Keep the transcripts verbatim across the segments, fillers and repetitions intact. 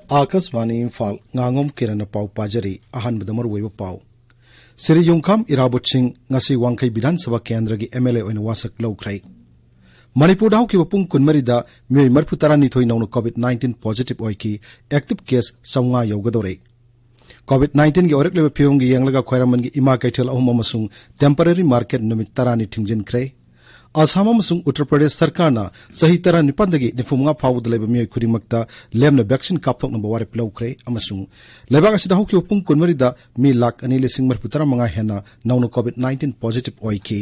ꯑꯥꯀꯥꯁꯕꯥꯅꯤ ꯏꯝꯐꯥꯜ, ꯉꯥꯉꯣꯝ ꯀꯤꯔꯟꯅ ꯄꯥꯎ ꯄꯥꯖꯔꯤ꯫ ꯑꯍꯥꯟꯕꯗ ꯃꯔꯨꯑꯣꯏꯕ ꯄꯥꯎ꯫ ꯁ꯭ꯔꯤ ꯌꯨꯝꯈꯥꯝ ꯏꯔꯥꯕꯣꯠ ꯁꯤꯡ ꯉꯁꯤ ꯋꯥꯡꯈꯩ ꯕꯤꯙꯥꯟ ꯁꯚꯥ ꯀꯦꯟꯗ꯭ꯔꯒꯤ ꯑꯦꯝ ꯑꯦꯜ ꯑꯦ ꯑꯣꯏꯅ ꯋꯥꯁꯛ ꯂꯧꯈ꯭ꯔꯦ꯫ ꯃꯅꯤꯄꯨꯔꯗ ꯍꯧꯈꯤꯕ ꯄꯨꯡ ꯀꯨꯟꯃꯔꯤꯗ ꯃꯤꯑꯣꯏ ꯃꯔꯤꯐꯨ ꯇꯔꯥꯅꯤꯊꯣꯏ ꯅꯧꯅ ꯀꯣꯚꯤꯗ ꯅꯥꯏꯟꯇꯤꯟ ꯄꯣꯖꯤꯇꯤꯚ ꯑꯣꯏꯈꯤ꯫ ꯑꯦꯛꯇꯤꯚ ꯀꯦꯁ ꯆꯥꯝꯃꯉꯥ ꯌꯧꯒꯗꯧꯔꯦ꯫ ꯀꯣꯚꯤꯗ ꯅꯥꯏꯟꯇꯤꯟꯒꯤ ꯑꯣꯏꯔꯛꯂꯤꯕ ꯐꯤꯕꯝꯒꯤ ꯌꯦꯡꯂꯒ ꯈ꯭ꯋꯥꯏꯔꯝꯕꯟꯒꯤ ꯏꯃꯥ ꯀꯩꯊꯦꯜ ꯑꯍꯨꯝ ꯑꯃꯁꯨꯡ ꯇꯦꯝꯄꯔꯦꯔꯤ ꯃꯥꯔꯀꯦꯠ ꯅꯨꯃꯤꯠ ꯇꯔꯥꯅꯤ ꯊꯤꯡꯖꯤꯟꯈ꯭ꯔꯦ꯫ ꯑꯁꯥꯝ ꯑꯃꯁꯨꯡ ꯎꯠꯇꯔ ꯄ꯭ꯔꯗꯦꯁ ꯁꯔꯀꯥꯔꯅ ꯆꯍꯤ ꯇꯔꯥꯅꯤꯄꯥꯟꯗꯒꯤ ꯅꯤꯐꯨꯃꯉꯥ ꯐꯥꯎꯕꯗ ꯂꯩꯕ ꯃꯤꯑꯣꯏ ꯈꯨꯗꯤꯡꯃꯛꯇ ꯂꯦꯝꯅ ꯚꯦꯛꯁꯤꯟ ꯀꯥꯞꯊꯣꯛꯅꯕ ꯋꯥꯔꯦꯞ ꯂꯧꯈ꯭ꯔꯦ ꯑꯃꯁꯨꯡ ꯂꯩꯕꯥꯛ ꯑꯁꯤꯗ ꯍꯧꯈꯤꯕ ꯄꯨꯡ ꯀꯨꯟꯃꯔꯤꯗ ꯃꯤ ꯂꯥꯈ ꯑꯅꯤ ꯂꯤꯁꯤꯡ ꯃꯔꯤꯐꯨ ꯇꯔꯥꯃꯉꯥ ꯍꯦꯟꯅ ꯅꯧꯅ ꯀꯣꯚꯤꯗ ꯅꯥꯏꯟꯇꯤꯟ ꯄꯣꯖꯤꯇꯤꯚ ꯑꯣꯏꯈꯤ꯫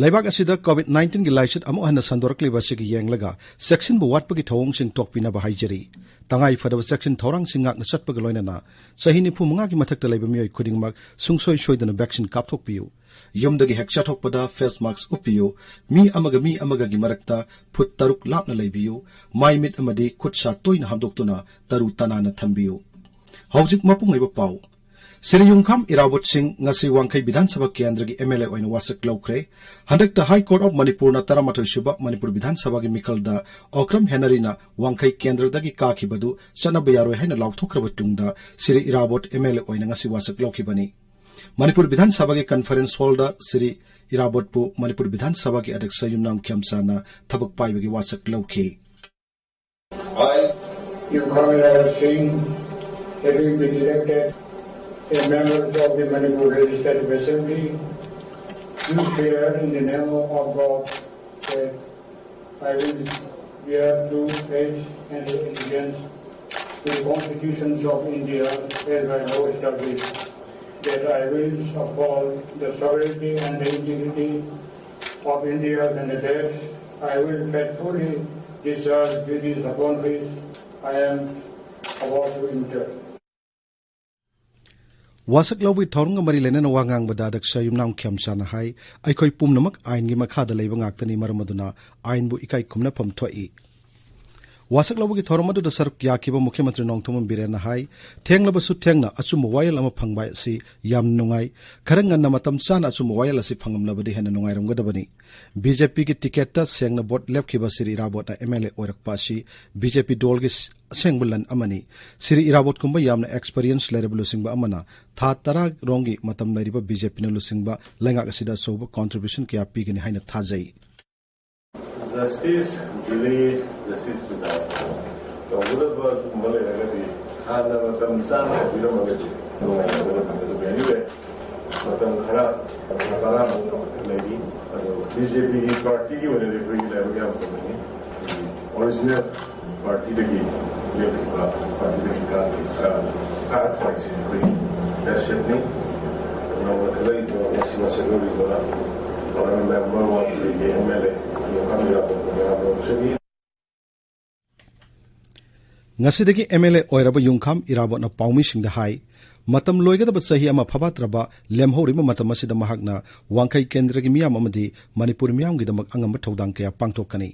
ꯂꯩꯕꯥꯛ ꯑꯁꯤꯗ ꯀꯣꯚꯤꯗ ꯅꯥꯏꯟꯇꯤꯟꯒꯤ ꯂꯥꯏꯆꯠ ꯑꯃꯨꯛ ꯍꯟꯅ ꯁꯟꯗꯣꯔꯛꯂꯤꯕ ꯑꯁꯤꯒꯤ ꯌꯦꯡꯂꯒ ꯆꯦꯛꯁꯤꯟꯕ ꯋꯥꯠꯄꯒꯤ ꯊꯧꯑꯣꯡꯁꯤꯡ ꯇꯣꯛꯄꯤꯅꯕ ꯍꯥꯏꯖꯔꯤ꯫ ꯇꯉꯥꯏ ꯐꯗꯕ ꯆꯦꯛꯁꯤꯟ ꯊꯧꯔꯥꯡꯁꯤꯡ ꯉꯥꯛꯅ ꯆꯠꯄꯒ ꯂꯣꯏꯅꯅ ꯆꯍꯤ ꯅꯤꯐꯨ ꯃꯉꯥꯒꯤ ꯃꯊꯛꯇ ꯂꯩꯕ ꯃꯤꯑꯣꯏ ꯈꯨꯗꯤꯡꯃꯛ ꯁꯨꯡꯁꯣꯏ ꯁꯣꯏꯗꯅ ꯚꯦꯛꯁꯤꯟ ꯀꯥꯞꯊꯣꯛꯄꯤꯌꯨ꯫ ꯌꯨꯝꯗꯒꯤ ꯍꯦꯛ ꯆꯠꯊꯣꯛꯄꯗ ꯐꯦꯁ ꯃꯥꯛꯁ ꯎꯞꯄꯤꯌꯨ꯫ ꯃꯤ ꯑꯃꯒ ꯃꯤ ꯑꯃꯒꯒꯤ ꯃꯔꯛꯇ ꯐꯨꯠ ꯇꯔꯨꯛ ꯂꯥꯞꯅ ꯂꯩꯕꯤꯌꯨ꯫ ꯃꯥꯏ ꯃꯤꯠ ꯑꯃꯗꯤ ꯈꯨꯠ ꯁꯥ ꯇꯣꯏꯅ ꯍꯥꯝꯗꯣꯛꯇꯨꯅ ꯇꯔꯨ ꯇꯅꯥꯟꯅ ꯊꯝꯕꯤꯌꯨ꯫ ꯍꯧꯖꯤꯛ ꯃꯄꯨꯡ ꯑꯣꯏꯕ ꯄꯥꯎ꯫ ꯁ꯭ꯔꯤ ꯌꯨꯝꯈꯥꯝ ꯏꯔꯥꯕꯣꯠ ꯁꯤꯡ ꯉꯁꯤ ꯋꯥꯡꯈꯩ ꯕꯤꯙꯥꯟ ꯁꯚꯥ ꯀꯦꯟꯗ꯭ꯔꯒꯤ ꯑꯦꯝ ꯑꯦꯜ ꯑꯦ ꯑꯣꯏꯅ ꯋꯥꯁꯛ ꯂꯧꯈ꯭ꯔꯦ꯫ ꯍꯟꯗꯛꯇ ꯍꯥꯏ ꯀꯣꯔꯠ ꯑꯣꯐ ꯃꯅꯤꯄꯨꯔꯅ ꯇꯔꯥꯃꯥꯊꯣꯏ ꯁꯨꯕ ꯃꯅꯤꯄꯨꯔ ꯕꯤꯙꯥꯟ ꯁꯚꯥꯒꯤ ꯃꯤꯈꯜꯗ ꯑꯣꯀ꯭ꯔꯝ ꯍꯦꯅꯔꯤꯅ ꯋꯥꯡꯈꯩ ꯀꯦꯟꯗ꯭ꯔꯗꯒꯤ ꯀꯥꯈꯤꯕꯗꯨ ꯆꯠꯅꯕ ꯌꯥꯔꯣꯏ ꯍꯥꯏꯅ ꯂꯥꯎꯊꯣꯛꯈ꯭ꯔꯕ ꯇꯨꯡꯗ ꯁ꯭ꯔꯤ ꯏꯔꯥꯕꯣꯠ ꯑꯦꯝ ꯑꯦꯜ ꯑꯦ ꯑꯣꯏꯅ ꯉꯁꯤ ꯋꯥꯁꯛ ꯂꯧꯈꯤꯕꯅꯤ꯫ ꯃꯅꯤꯄꯨꯔ ꯕꯤꯙꯥꯟ ꯁꯚꯥꯒꯤ ꯀꯟꯐꯔꯦꯟꯁ ꯍꯣꯜꯗ ꯁ꯭ꯔꯤ ꯏꯔꯥꯕꯣꯠꯄꯨ ꯃꯅꯤꯄꯨꯔ ꯕꯤꯙꯥꯟ ꯁꯚꯥꯒꯤ ꯑꯗ꯭ꯌꯛꯁ ꯌꯨꯝꯅꯥꯝ ꯈꯦꯝꯆꯥꯅ ꯊꯕꯛ ꯄꯥꯏꯕꯒꯤ ꯋꯥꯁꯛ ꯂꯧꯈꯤ꯫ I, Yumkham Lalsing, having been elected a member of the Manipur Legislative Assembly, do swear in the name of God that I will bear true faith and allegiance to the constitutions of India as by law established, that I will uphold the sovereignty and the integrity of India and that I will faithfully discharge duties upon which I am about to enter. ꯋꯥꯁꯛ ꯂꯧꯕꯒꯤ ꯊꯧꯔꯝꯒ ꯃꯔꯤ ꯂꯩꯅꯅ ꯋꯥ ꯉꯥꯡꯕꯗ ꯑꯗ꯭ꯌꯛꯁ ꯌꯨꯝꯅꯥꯝ ꯈꯦꯝꯆꯥꯅ ꯍꯥꯏ, ꯑꯩꯈꯣꯏ ꯄꯨꯝꯅꯃꯛ ꯑꯥꯏꯟꯒꯤ ꯃꯈꯥꯗ ꯂꯩꯕ ꯉꯥꯛꯇꯅꯤ, ꯃꯔꯝ ꯑꯗꯨꯅ ꯑꯥꯏꯟꯕꯨ ꯏꯀꯥꯏ ꯈꯨꯝꯅꯐꯝ ꯊꯣꯛꯏ꯫ ꯋꯥꯁꯛ ꯂꯧꯕꯒꯤ ꯊꯧꯔꯝ ꯑꯗꯨꯗ ꯁꯔꯨꯛ ꯌꯥꯈꯤꯕ ꯃꯨꯈ꯭ꯌ ꯃꯟꯇ꯭ꯔꯤ ꯅꯣꯡꯊꯣꯝꯕꯝ ꯕꯤꯔꯦꯟꯅ ꯍꯥꯏ, ꯊꯦꯡꯂꯕꯁꯨ ꯊꯦꯡꯅ ꯑꯆꯨꯝꯕ ꯋꯥꯌꯦꯜ ꯑꯃ ꯐꯪꯕ ꯍꯥꯏ ꯑꯁꯤ ꯌꯥꯝ ꯅꯨꯡꯉꯥꯏ꯫ ꯈꯔ ꯉꯟꯅ ꯃꯇꯝ ꯆꯥꯅ ꯑꯆꯨꯝꯕ ꯋꯥꯌꯦꯜ ꯑꯁꯤ ꯐꯪꯂꯝꯂꯕꯗꯤ ꯍꯦꯟꯅ ꯅꯨꯡꯉꯥꯏꯔꯝꯒꯗꯕꯅꯤ꯫ ꯕꯤꯖꯦꯄꯤꯒꯤ ꯇꯤꯀꯦꯠꯇ ꯁꯦꯡꯅ ꯚꯣꯠ ꯂꯦꯞꯈꯤꯕ ꯁꯤꯔꯤ ꯏꯔꯥꯕꯣꯠꯅ ꯑꯦꯝ ꯑꯦꯜ ꯑꯦ ꯑꯣꯏꯔꯛꯄ ꯑꯁꯤ ꯕꯤꯖꯦꯄꯤ ꯗꯣꯜꯒꯤ ꯑꯁꯦꯡꯕ ꯂꯟ ꯑꯃꯅꯤ꯫ ꯁꯤꯔꯤ ꯏꯔꯥꯕꯣꯠꯀꯨꯝꯕ ꯌꯥꯝꯅ ꯑꯦꯛꯁꯄꯤꯔꯤꯌꯦꯟꯁ ꯂꯩꯔꯕ ꯂꯨꯆꯤꯡꯕ ꯑꯃꯅ ꯊꯥ ꯇꯔꯥ ꯔꯣꯝꯒꯤ ꯃꯇꯝ ꯂꯩꯔꯤꯕ ꯕꯤꯖꯦꯄꯤꯅ ꯂꯨꯆꯤꯡꯕ ꯂꯩꯉꯥꯛ ꯑꯁꯤꯗ ꯑꯆꯧꯕ ꯀꯣꯟꯇ꯭ꯔꯤꯕ꯭ꯌꯨꯁꯟ ꯀꯌꯥ ꯄꯤꯒꯅꯤ ꯍꯥꯏꯅ ꯊꯥꯖꯩ꯫ Justice delayed, justice denied. ꯇꯧꯒꯗꯕꯒꯨꯝꯕ ꯂꯩꯔꯒꯗꯤ ꯍꯥꯟꯅ ꯃꯇꯝ ꯆꯥꯅ ꯇꯧꯕꯤꯔꯝꯃꯒꯗꯤ ꯅꯨꯡꯉꯥꯏꯒꯗꯕꯅꯤ꯫ ꯑꯗꯨꯕꯨ anyway, ꯃꯇꯝ ꯈꯔ, ꯊꯥ ꯇꯔꯥꯃꯨꯛ ꯂꯩꯔꯤ꯫ ꯑꯗꯣ ꯕꯤ ꯖꯦ ꯄꯤꯒꯤ ꯄꯥꯔꯇꯤꯒꯤ ꯑꯣꯏꯅꯗꯤ ꯑꯩꯈꯣꯏꯒꯤ ꯂꯥꯏꯕꯛ ꯌꯥꯝ ꯐꯕꯅꯤ꯫ ꯑꯩꯈꯣꯏꯒꯤ ꯑꯣꯔꯤꯖꯤꯅꯦꯜ ꯄꯥꯔꯇꯤꯗꯒꯤ ꯂꯦꯞꯈꯤꯕ, ꯄꯥꯔꯇꯤꯗꯒꯤ ꯀꯥ-, ꯀꯥ-, ꯀꯥꯔꯛꯄ ꯍꯥꯏꯁꯦ ꯑꯩꯈꯣꯏ ꯂꯦꯁꯦꯠꯅꯤ꯫ ꯅꯧꯅ ꯈꯜꯂꯛꯏꯕ, ꯉꯁꯤ ꯋꯥꯁꯛ ꯂꯧꯔꯤꯕ parliament member one M L A Yumkham Irabot ꯃꯌꯥꯝ ꯂꯧꯖꯈꯤ꯫ ꯉꯁꯤꯗꯒꯤ ꯑꯦꯝ ꯑꯦꯜ ꯑꯦ ꯑꯣꯏꯔꯕ ꯌꯣꯡꯈꯥꯝ ꯏꯔꯥꯕꯣꯠꯅ ꯄꯥꯎꯃꯤꯁꯤꯡꯗ ꯍꯥꯏ, ꯃꯇꯝ ꯂꯣꯏꯒꯗꯕ ꯆꯍꯤ ꯑꯃ ꯐꯥꯐꯠꯇ꯭ꯔꯕ ꯂꯦꯝꯍꯧꯔꯤꯕ ꯃꯇꯝ ꯑꯁꯤꯗ ꯃꯍꯥꯛꯅ ꯋꯥꯡꯈꯩ ꯀꯦꯟꯗ꯭ꯔꯒꯤ ꯃꯤꯌꯥꯝ ꯑꯃꯗꯤ ꯃꯅꯤꯄꯨꯔ ꯃꯤꯌꯥꯝꯒꯤꯗꯃꯛ ꯑꯉꯝꯕ ꯊꯧꯗꯥꯡ ꯀꯌꯥ ꯄꯥꯡꯊꯣꯛꯀꯅꯤ꯫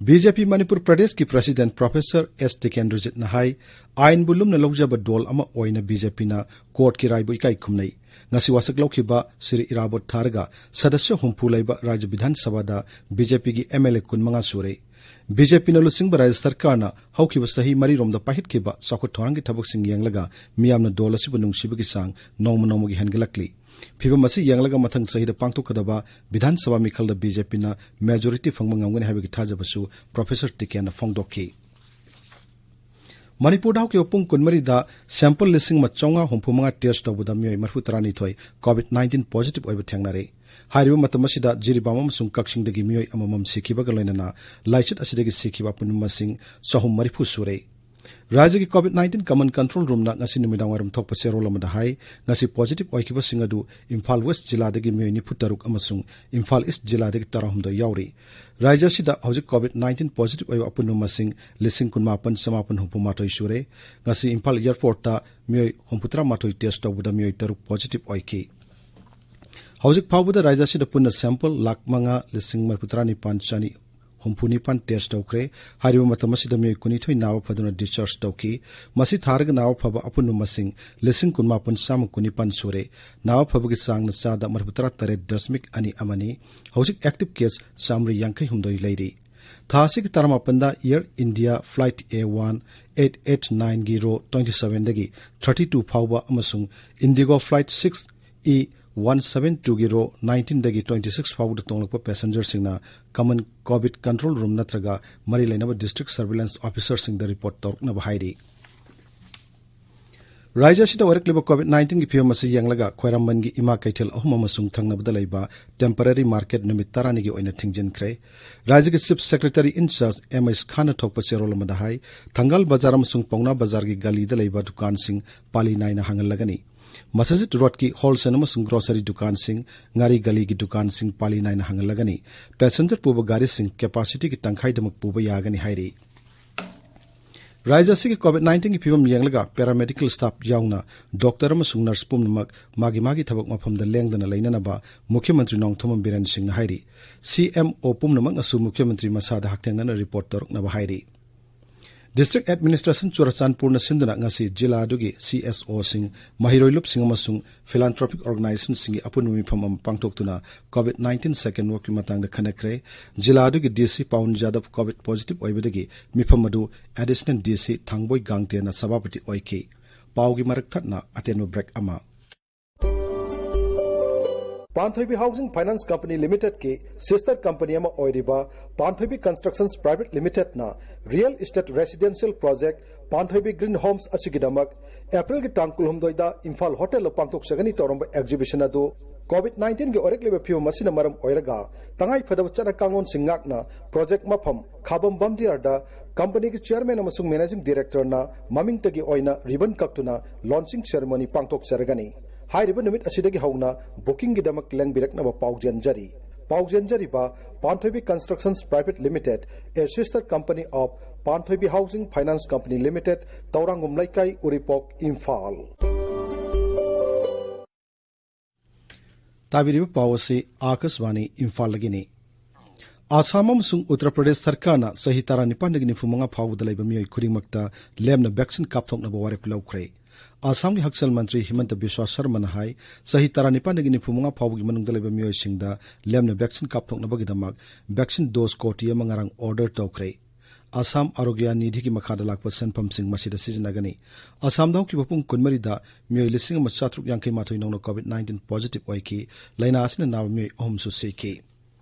ꯕꯤ ꯖꯦ ꯄꯤ ꯃꯅꯤꯄꯨꯔ ꯄ꯭ꯔꯗꯦꯁꯀꯤ ꯄ꯭ꯔꯁꯤꯗꯦꯟꯠ ꯄ꯭ꯔꯣꯐꯦꯁꯔ ꯑꯦꯁ ꯇꯤꯀꯦꯟꯗ꯭ꯔꯖꯤꯠꯅ ꯍꯥꯏ, ꯑꯥꯏꯟꯕꯨ ꯂꯨꯝꯅ ꯂꯧꯖꯕ ꯗꯣꯜ ꯑꯃ ꯑꯣꯏꯅ ꯕꯤ ꯖꯦ ꯄꯤꯅ ꯀꯣꯔꯠꯀꯤ ꯔꯥꯏꯕꯨ ꯏꯀꯥꯏ ꯈꯨꯝꯅꯩ꯫ ꯉꯁꯤ ꯋꯥꯁꯛ ꯂꯧꯈꯤꯕ ꯁꯤꯔꯤ ꯏꯔꯥꯕꯣꯠ ꯊꯥꯔꯒ ꯁꯗꯁ꯭ꯌ ꯍꯨꯝꯐꯨ ꯂꯩꯕ ꯔꯥꯖ꯭ꯌ ꯕꯤꯙꯥꯟ ꯁꯚꯥꯗ ꯕꯤ ꯖꯦ ꯄꯤꯒꯤ ꯑꯦꯝ ꯑꯦꯜ ꯑꯦ ꯀꯨꯟꯃꯉꯥ ꯁꯨꯔꯦ꯫ ꯕꯤ ꯖꯦ ꯄꯤꯅ ꯂꯨꯆꯤꯡꯕ ꯔꯥꯖ꯭ꯌ ꯁꯔꯀꯥꯔꯅ ꯍꯧꯈꯤꯕ ꯆꯍꯤ ꯃꯔꯤꯔꯣꯝꯗ ꯄꯥꯏꯈꯠꯈꯤꯕ ꯆꯥꯎꯈꯠ ꯊꯧꯔꯥꯡꯒꯤ ꯊꯕꯛꯁꯤꯡ ꯌꯦꯡꯂꯒ ꯃꯤꯌꯥꯝꯅ ꯗꯣꯜ ꯑꯁꯤꯕꯨ ꯅꯨꯡꯁꯤꯕꯒꯤ ꯆꯥꯡ ꯅꯣꯡꯃ ꯅꯣꯡꯃꯒꯤ ꯍꯦꯟꯒꯠꯂꯛꯂꯤ꯫ ꯐꯤꯚꯝ ꯑꯁꯤ ꯌꯦꯡꯂꯒ ꯃꯊꯪ ꯆꯍꯤꯗ ꯄꯥꯡꯊꯣꯛꯀꯗꯕ ꯕꯤꯙꯥꯟ ꯁꯚꯥ ꯃꯤꯈꯜꯗ ꯕꯤ ꯖꯦ ꯄꯤꯅ ꯃꯦꯖꯣꯔꯤꯇꯤ ꯐꯪꯕ ꯉꯝꯒꯅꯤ ꯍꯥꯏꯕꯒꯤ ꯊꯥꯖꯕꯁꯨ ꯄ꯭ꯔꯣꯐꯦꯁꯔ ꯇꯤꯀꯦꯟꯅ ꯐꯣꯡꯗꯣꯛꯈꯤ꯫ ꯃꯅꯤꯄꯨꯔꯗ ꯍꯧꯈꯤꯕ ꯄꯨꯡ ꯀꯨꯟꯃꯔꯤꯗ ꯁꯦꯝꯄꯜ ꯂꯤꯁꯤꯡ ꯑꯃ ꯆꯥꯝꯃꯉꯥ ꯍꯨꯝꯐꯨ ꯃꯉꯥ ꯇꯦꯁ ꯇꯧꯕꯗ ꯃꯤꯑꯣꯏ ꯃꯔꯤꯐꯨ ꯇꯔꯥꯅꯤꯊꯣꯏ ꯀꯣꯚꯤꯗ ꯅꯥꯏꯟꯇꯤꯟ ꯄꯣꯖꯤꯇꯤꯚ ꯑꯣꯏꯕ ꯊꯦꯡꯅꯔꯦ꯫ ꯍꯥꯏꯔꯤꯕ ꯃꯇꯝ ꯑꯁꯤꯗ ꯖꯤꯔꯤꯕꯥꯝ ꯑꯃꯁꯨꯡ ꯀꯛꯆꯤꯡꯗꯒꯤ ꯃꯤꯑꯣꯏ ꯑꯃꯃꯝ ꯁꯤꯈꯤꯕꯒ ꯂꯣꯏꯅꯅ ꯂꯥꯏꯆꯠ ꯑꯁꯤꯗꯒꯤ ꯁꯤꯈꯤꯕ ꯑꯄꯨꯟꯕ ꯃꯁꯤꯡ ꯆꯍꯨꯝ ꯃꯔꯤꯐꯨ ꯁꯨꯔꯦ꯫ ꯔꯥꯖ꯭ꯌꯒꯤ ꯀꯣꯚꯤꯗ ꯅꯥꯏꯟꯇꯤꯟ ꯀꯃꯟ ꯀꯟꯇ꯭ꯔꯣꯜ ꯔꯨꯝꯅ ꯉꯁꯤ ꯅꯨꯃꯤꯗꯥꯡꯋꯥꯏꯔꯝ ꯊꯣꯛꯄ ꯆꯦꯔꯣꯜ ꯑꯃꯗ ꯍꯥꯏ, ꯉꯁꯤ ꯄꯣꯖꯤꯇꯤꯚ ꯑꯣꯏꯈꯤꯕꯁꯤꯡ ꯑꯗꯨ ꯏꯝꯐꯥꯜ ꯋꯦꯁ꯭ꯠ ꯖꯤꯂꯥꯗꯒꯤ ꯃꯤꯑꯣꯏ ꯅꯤꯐꯨ ꯇꯔꯨꯛ ꯑꯃꯁꯨꯡ ꯏꯝꯐꯥꯜ ꯏꯁ꯭ꯠ ꯖꯤꯂꯥꯗꯒꯤ ꯇꯔꯥꯍꯨꯝꯗꯣꯏ ꯌꯥꯎꯔꯤ꯫ ꯔꯥꯖ꯭ꯌ ꯑꯁꯤꯗ ꯍꯧꯖꯤꯛ ꯀꯣꯚꯤꯗ ꯅꯥꯏꯟꯇꯤꯟ ꯄꯣꯖꯤꯇꯤꯚ ꯑꯣꯏꯕ ꯑꯄꯨꯟꯕ ꯃꯁꯤꯡ ꯂꯤꯁꯤꯡ ꯀꯨꯟꯃꯥꯄꯟ ꯆꯃꯥꯄꯟ ꯍꯨꯝꯐꯨ ꯃꯥꯊꯣꯏ ꯁꯨꯔꯦ꯫ ꯉꯁꯤ ꯏꯝꯐꯥꯜ ꯑꯦꯌꯔꯄꯣꯔꯠꯇ ꯃꯤꯑꯣꯏ ꯍꯨꯝꯐꯨꯇꯔꯥ ꯃꯥꯊꯣꯏ ꯇꯦꯁ ꯇꯧꯕꯗ ꯃꯤꯑꯣꯏ ꯇꯔꯨꯛ ꯄꯣꯖꯤꯇꯤꯚ ꯑꯣꯏꯈꯤ꯫ ꯍꯧꯖꯤꯛ ꯐꯥꯎꯕꯗ ꯔꯥꯖ꯭ꯌ ꯑꯁꯤꯗ ꯄꯨꯟꯅ ꯁꯦꯝꯄꯜ ꯂꯥꯈ ꯃꯉꯥ ꯂꯤꯁꯤꯡ ꯃꯔꯤꯐꯨꯇꯔꯥ ꯅꯤꯄꯥꯟ ꯆꯅꯤ ꯍꯨꯝꯐꯨ ꯅꯤꯄꯥꯟ ꯇꯦꯁ ꯇꯧꯈ꯭ꯔꯦ꯫ ꯍꯥꯏꯔꯤꯕ ꯃꯇꯝ ꯑꯁꯤꯗ ꯃꯤꯑꯣꯏ ꯀꯨꯟꯅꯤꯊꯣꯏ ꯅꯥꯕ ꯐꯗꯨꯅ ꯗꯤꯁꯆꯥꯔꯖ ꯇꯧꯈꯤ꯫ ꯃꯁꯤ ꯊꯥꯔꯒ ꯅꯥꯕ ꯐꯕ ꯑꯄꯨꯟꯕ ꯃꯁꯤꯡ ꯂꯤꯁꯤꯡ ꯀꯨꯟꯃꯥꯄꯟ ꯆꯥꯝꯃ ꯀꯨꯟꯅꯤꯄꯥꯟ ꯁꯨꯔꯦ꯫ ꯅꯥꯕ ꯐꯕꯒꯤ ꯆꯥꯡꯅ ꯆꯥꯗ ꯃꯔꯤꯐꯨ ꯇꯔꯥ ꯇꯔꯦꯠ ꯗꯁꯃꯤꯛ ꯑꯅꯤ ꯑꯃꯅꯤ꯫ ꯍꯧꯖꯤꯛ ꯑꯦꯛꯇꯤꯚ ꯀꯦꯁ ꯆꯥꯃꯔꯤ ꯌꯥꯡꯈꯩ ꯍꯨꯝꯗꯣꯏ ꯂꯩꯔꯤ꯫ ꯊꯥ ꯑꯁꯤꯒꯤ ꯇꯔꯥꯃꯥꯄꯟꯗ Air India flight A one eight eight nineꯒꯤ row twenty sevenꯗꯒꯤ thirty two ꯐꯥꯎꯕ ꯑꯃꯁꯨꯡ IndiGo flight six E one seven twoꯒꯤ row nineteenꯗꯒꯤ twenty six ꯐꯥꯎꯕꯗ ꯇꯣꯡꯂꯛꯄ ꯄꯦꯁꯦꯟꯖꯔꯁꯤꯡꯅ ꯀꯃꯟ ꯀꯣꯚꯤꯗ ꯀꯟꯇ꯭ꯔꯣꯜ ꯔꯨꯝ ꯅꯠꯇ꯭ꯔꯒ ꯃꯔꯤ ꯂꯩꯅꯕ ꯗꯤꯁꯇ꯭ꯔꯤꯛ ꯁꯔꯚꯤꯂꯦꯟꯁ ꯑꯣꯐꯤꯁꯔꯁꯤꯡꯗ ꯔꯤꯄꯣꯔꯠ ꯇꯧꯔꯛꯅꯕ ꯍꯥꯏꯔꯤ꯫ ꯔꯥꯖ꯭ꯌ ꯑꯁꯤꯗ ꯑꯣꯏꯔꯛꯂꯤꯕ ꯀꯣꯚꯤꯗ ꯅꯥꯏꯟꯇꯤꯟꯒꯤ ꯐꯤꯕꯝ ꯑꯁꯤ ꯌꯦꯡꯂꯒ ꯈ꯭ꯋꯥꯏꯔꯝꯕꯟꯒꯤ ꯏꯃꯥ ꯀꯩꯊꯦꯜ ꯑꯍꯨꯝ ꯑꯃꯁꯨꯡ ꯊꯪꯅꯕꯗ ꯂꯩꯕ ꯇꯦꯝꯄꯔꯦꯔꯤ ꯃꯥꯔꯀꯦꯠ ꯅꯨꯃꯤꯠ ꯇꯔꯥꯅꯤꯒꯤ ꯑꯣꯏꯅ ꯊꯤꯡꯖꯤꯟꯈ꯭ꯔꯦ꯫ ꯔꯥꯖ꯭ꯌꯒꯤ chief secretary in charge M H ꯈꯥꯟꯅ ꯊꯣꯛꯄ ꯆꯦꯔꯣꯜ ꯑꯃꯗ ꯍꯥꯏ, ꯊꯪꯒꯥꯜ ꯕꯖꯥꯔ ꯑꯃꯁꯨꯡ ꯄꯥꯎꯅꯥ ꯕꯖꯥꯔꯒꯤ ꯒꯂꯤꯗ ꯂꯩꯕ ꯗꯨꯀꯥꯟꯁꯤꯡ ꯄꯥꯂꯤ ꯅꯥꯏꯅ ꯍꯥꯡꯍꯜꯂꯒꯅꯤ꯫ ꯃꯁꯖꯤꯗ ꯔꯣꯗꯀꯤ ꯍꯣꯜꯁꯦꯜ ꯑꯃꯁꯨꯡ ꯒ꯭ꯔꯣꯁꯔꯤ ꯗꯨꯀꯥꯟꯁꯤꯡ, ꯉꯥꯔꯤ ꯒꯂꯤꯒꯤ ꯗꯨꯀꯥꯟꯁꯤꯡ ꯄꯥꯂꯤ ꯅꯥꯏꯅ ꯍꯥꯡꯍꯜꯂꯒꯅꯤ꯫ ꯄꯦꯁꯦꯟꯖꯔ ꯄꯨꯕ ꯒꯥꯔꯤꯁꯤꯡ ꯀꯦꯄꯥꯁꯤꯇꯤꯒꯤ ꯇꯪꯈꯥꯏꯗꯃꯛ ꯄꯨꯕ ꯌꯥꯒꯅꯤ ꯍꯥꯏꯔꯤ꯫ ꯔꯥꯖ꯭ꯌ ꯑꯁꯤꯒꯤ ꯀꯣꯚꯤꯗ ꯅꯥꯏꯟꯇꯤꯟꯒꯤ ꯐꯤꯕꯝ ꯌꯦꯡꯂꯒ ꯄꯦꯔꯥꯃꯦꯗꯤꯀꯦꯜ ꯁ꯭ꯇꯥꯐ ꯌꯥꯎꯅ ꯗꯣꯛꯇꯔ ꯑꯃꯁꯨꯡ ꯅꯔꯁ ꯄꯨꯝꯅꯃꯛ ꯃꯥꯒꯤ ꯃꯥꯒꯤ ꯊꯕꯛ ꯃꯐꯝꯗ ꯂꯦꯡꯗꯅ ꯂꯩꯅꯅꯕ ꯃꯨꯈ꯭ꯌ ꯃꯟꯇ꯭ꯔꯤ ꯅꯣꯡꯊꯣꯝꯕꯝ ꯕꯤꯔꯦꯟ ꯁꯤꯡꯅ ꯍꯥꯏꯔꯤ꯫ ꯁꯤ ꯑꯦꯝ ꯑꯣ ꯄꯨꯝꯅꯃꯛꯅꯁꯨ ꯃꯨꯈ꯭ꯌ ꯃꯟꯇ꯭ꯔꯤ ꯃꯁꯥꯗ ꯍꯛꯊꯦꯡꯅꯅ ꯔꯤꯄꯣꯔꯠ ꯇꯧꯔꯛꯅꯕ ꯍꯥꯏꯔꯤ꯫ ꯗꯤꯁꯇ꯭ꯔꯤꯛ ꯑꯦꯗꯃꯤꯅꯤꯁꯇ꯭ꯔꯦꯁꯟ ꯆꯨꯔꯥꯆꯥꯟꯄꯨꯔꯅ ꯁꯤꯟꯗꯨꯅ ꯉꯁꯤ ꯖꯤꯂꯥ ꯑꯗꯨꯒꯤ ꯁꯤ ꯑꯦꯁ ꯑꯣꯁꯤꯡ, ꯃꯍꯩꯔꯣꯏ ꯂꯨꯞꯁꯤꯡ ꯑꯃꯁꯨꯡ ꯐꯤꯂꯥꯟꯊ꯭ꯔꯣꯄꯤꯛ ꯑꯣꯔꯒꯅꯥꯏꯖꯦꯁꯟꯁꯤꯡꯒꯤ ꯑꯄꯨꯟꯕ ꯃꯤꯐꯝ ꯑꯃ ꯄꯥꯡꯊꯣꯛꯇꯨꯅ ꯀꯣꯚꯤꯗ ꯅꯥꯏꯟꯇꯤꯟ ꯁꯦꯀꯦꯟꯗ ꯋꯦꯕꯀꯤ ꯃꯇꯥꯡꯗ ꯈꯟꯅꯈ꯭ꯔꯦ꯫ ꯖꯤꯂꯥ ꯑꯗꯨꯒꯤ ꯗꯤ ꯁꯤ ꯄꯥꯋꯟ ꯌꯥꯗꯕ ꯀꯣꯚꯤꯗ ꯄꯣꯖꯤꯇꯤꯚ ꯑꯣꯏꯕꯗꯒꯤ ꯃꯤꯐꯝ ꯑꯗꯨ ꯑꯦꯗꯤꯁꯅꯦꯜ ꯗꯤ ꯁꯤ ꯊꯥꯡꯕꯣꯏ ꯒꯥꯡꯇꯦꯅ ꯁꯚꯥꯄꯇꯤ ꯑꯣꯏꯈꯤ꯫ ꯄꯥꯎꯒꯤ ꯃꯔꯛ ꯊꯠꯅ ꯑꯇꯦꯟꯕ ꯕ꯭ꯔꯦꯛ ꯑꯃ꯫ ꯄꯥꯟꯊꯣꯏꯕꯤ ꯍꯥꯎꯁꯤꯡ ꯐꯥꯏꯅꯥꯟꯁ ꯀꯝꯄꯅꯤ ꯂꯤꯃꯤꯇꯦꯗꯀꯤ ꯁꯤꯁꯇꯔ ꯀꯝꯄꯅꯤ ꯑꯃ ꯑꯣꯏꯔꯤꯕ ꯄꯥꯟꯊꯣꯏꯕꯤ ꯀꯟꯁꯇ꯭ꯔꯛꯁꯟꯁ ꯄ꯭ꯔꯥꯏꯚꯦꯠ ꯂꯤꯃꯤꯇꯦꯗꯅ real estate residential project Panthoibi green homes ꯑꯁꯤꯒꯤꯗꯃꯛ ꯑꯦꯄ꯭ꯔꯤꯜꯒꯤ ꯇꯥꯡ ꯀꯨꯟꯍꯨꯝꯗꯣꯏꯗ ꯏꯝꯐꯥꯜ ꯍꯣꯇꯦꯜꯗ ꯄꯥꯡꯊꯣꯛꯆꯒꯅꯤ ꯇꯧꯔꯝꯕ ꯑꯦꯛꯖꯤꯕꯤꯁꯟ ꯑꯗꯨ ꯀꯣꯚꯤꯗ ꯅꯥꯏꯟꯇꯤꯟꯒꯤ ꯑꯣꯏꯔꯛꯂꯤꯕ ꯐꯤꯕꯝ ꯑꯁꯤꯅ ꯃꯔꯝ ꯑꯣꯏꯔꯒ ꯇꯉꯥꯏ ꯐꯗꯕ ꯆꯠꯅ ꯀꯥꯡꯂꯣꯟꯁꯤꯡ ꯉꯥꯛꯅ ꯄ꯭ꯔꯣꯖꯦꯛ ꯃꯐꯝ ꯈꯥꯕꯝ ꯕꯝꯗꯤꯌꯥꯔꯗ ꯀꯝꯄꯅꯤꯒꯤ ꯆꯤꯌꯔꯃꯦꯟ ꯑꯃꯁꯨꯡ ꯃꯦꯅꯦꯖꯤꯡ ꯗꯤꯔꯦꯛꯇꯔꯅ ꯃꯃꯤꯡꯇꯒꯤ ꯑꯣꯏꯅ ꯔꯤꯕꯟ ꯀꯛꯇꯨꯅ ꯂꯣꯟꯆꯤꯡ ꯁꯦꯔꯦꯃꯣꯅꯤ ꯄꯥꯡꯊꯣꯛꯆꯔꯒꯅꯤ꯫ ꯍꯥꯏꯔꯤꯕ ꯅꯨꯃꯤꯠ ꯑꯁꯤꯗꯒꯤ ꯍꯧꯅ ꯕꯨꯀꯤꯡꯒꯤꯗꯃꯛ ꯂꯦꯡꯕꯤꯔꯛꯅꯕ ꯄꯥꯎꯖꯦꯟꯖꯔꯤ꯫ ꯄꯥꯎꯖꯦꯟꯖꯔꯤꯕ Panthoibi constructions private limited, a sister company of Panthoibi housing finance company limited, ꯇꯧꯔꯥꯡꯒꯨꯝ ꯂꯩꯀꯥꯏ, ꯎꯔꯤꯄꯣꯛ, ꯏꯝꯐꯥꯜ꯫ ꯇꯥꯕꯤꯔꯤꯕ ꯄꯥꯎ ꯑꯁꯤ ꯑꯥꯀꯥꯁꯕꯥꯅꯤ ꯏꯝꯐꯥꯜꯗꯒꯤꯅꯤ꯫ ꯑꯥꯁꯥꯝ ꯑꯃꯁꯨꯡ ꯎꯠꯇꯔ ꯄ꯭ꯔꯗꯦꯁ ꯁꯔꯀꯥꯔꯅ ꯆꯍꯤ ꯇꯔꯥꯅꯤꯄꯥꯟꯗꯒꯤ ꯅꯤꯐꯨ ꯃꯉꯥ ꯐꯥꯎꯕꯗ ꯂꯩꯕ ꯃꯤꯑꯣꯏ ꯈꯨꯗꯤꯡꯃꯛꯇ ꯂꯦꯝꯅ ꯚꯦꯛꯁꯤꯟ ꯀꯥꯞꯊꯣꯛꯅꯕ ꯋꯥꯔꯦꯞ ꯂꯧꯈ꯭ꯔꯦ꯫ ꯑꯥꯁꯥꯝꯒꯤ ꯍꯛꯁꯦꯜ ꯃꯟꯇ꯭ꯔꯤ ꯍꯤꯃꯟꯇ ꯕꯤꯁ꯭ꯋꯥ ꯁꯔꯃꯅ ꯍꯥꯏ, ꯆꯍꯤ ꯇꯔꯥꯅꯤꯄꯥꯟꯗꯒꯤ ꯅꯤꯐꯨ ꯃꯉꯥ ꯐꯥꯎꯕꯒꯤ ꯃꯅꯨꯡꯗ ꯂꯩꯕ ꯃꯤꯑꯣꯏꯁꯤꯡꯗ ꯂꯦꯝꯅ ꯚꯦꯛꯁꯤꯟ ꯀꯥꯞꯊꯣꯛꯅꯕꯒꯤꯗꯃꯛ ꯚꯦꯛꯁꯤꯟ ꯗꯣꯁ ꯀꯣꯇꯤ ꯑꯃ ꯉꯔꯥꯡ ꯑꯣꯔꯗꯔ ꯇꯧꯈ꯭ꯔꯦ꯫ ꯑꯥꯁꯥꯝ ꯑꯔꯣꯒ꯭ꯌ ꯅꯤꯙꯤꯒꯤ ꯃꯈꯥꯗ ꯂꯥꯛꯄ ꯁꯦꯟꯐꯝꯁꯤꯡ ꯃꯁꯤꯗ ꯁꯤꯖꯤꯟꯅꯒꯅꯤ꯫ ꯑꯥꯁꯥꯝꯗ ꯍꯧꯈꯤꯕ ꯄꯨꯡ ꯀꯨꯟꯃꯔꯤꯗ ꯃꯤꯑꯣꯏ ꯂꯤꯁꯤꯡ ꯑꯃ ꯆꯥꯇ꯭ꯔꯨꯛ ꯌꯥꯡꯈꯩ ꯃꯥꯊꯣꯏ ꯅꯧꯅ ꯀꯣꯚꯤꯗ ꯅꯥꯏꯟꯇꯤꯟ ꯄꯣꯖꯤꯇꯤꯚ ꯑꯣꯏꯈꯤ꯫ ꯂꯥꯏꯅꯥ ꯑꯁꯤꯅ ꯅꯥꯕ ꯃꯤꯑꯣꯏ ꯑꯍꯨꯝꯁꯨ ꯁꯤꯈꯤ꯫